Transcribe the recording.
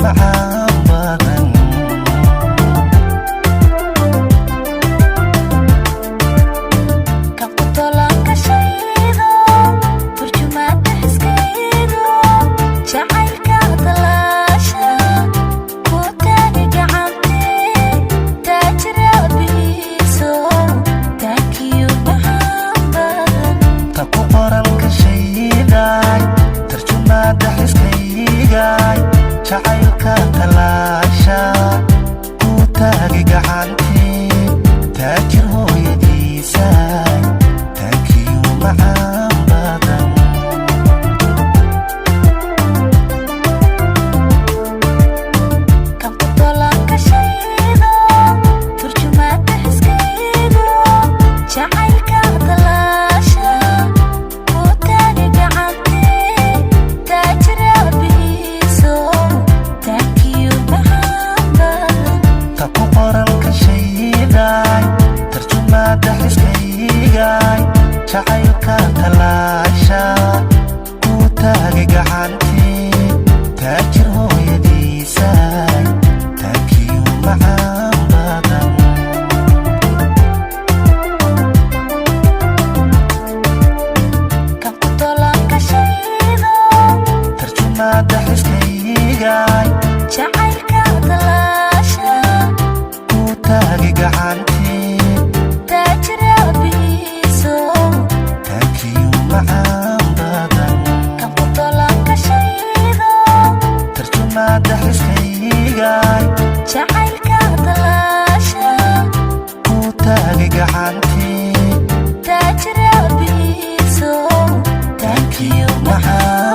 Macaan badan. Kan ku tolanka shaydo, turjumaada xiskaygo, jacaylka talaasha, ku taagi gacantee, taajira bihiiso, taankiyo macaan badan. Ta ku qoralka shayday, tarjumaada xiskaygay, jacaylka talaasha, ku taagi gacantii, taajir hooyadiisay, taankiyo macaan badan. Kan ku tolanka shaydo, turjumaada xiskaygo, jacaylka talaasha, ku taagi gacantee, taajira bihiiso, taankiyo macaan badan. Ta ku qoralka shayday, tarjumaada xiskaygay, jacaylka talaasha, ku taagi gacantii, taajir hooyadiisay, taankiyo macaan badan. Kan ku tolanka shaydo, tarjumaada xiskaygay, jacaylka talaasha, ku taagi gacantii, taajira bihiiso, taankiyo macaan badan. Kan ku tolanka shaydo, tarjumaada xiskaygay, jacaylka talaasha, ku taagi gacantii, taajira bihiiso, taankiyo macaan.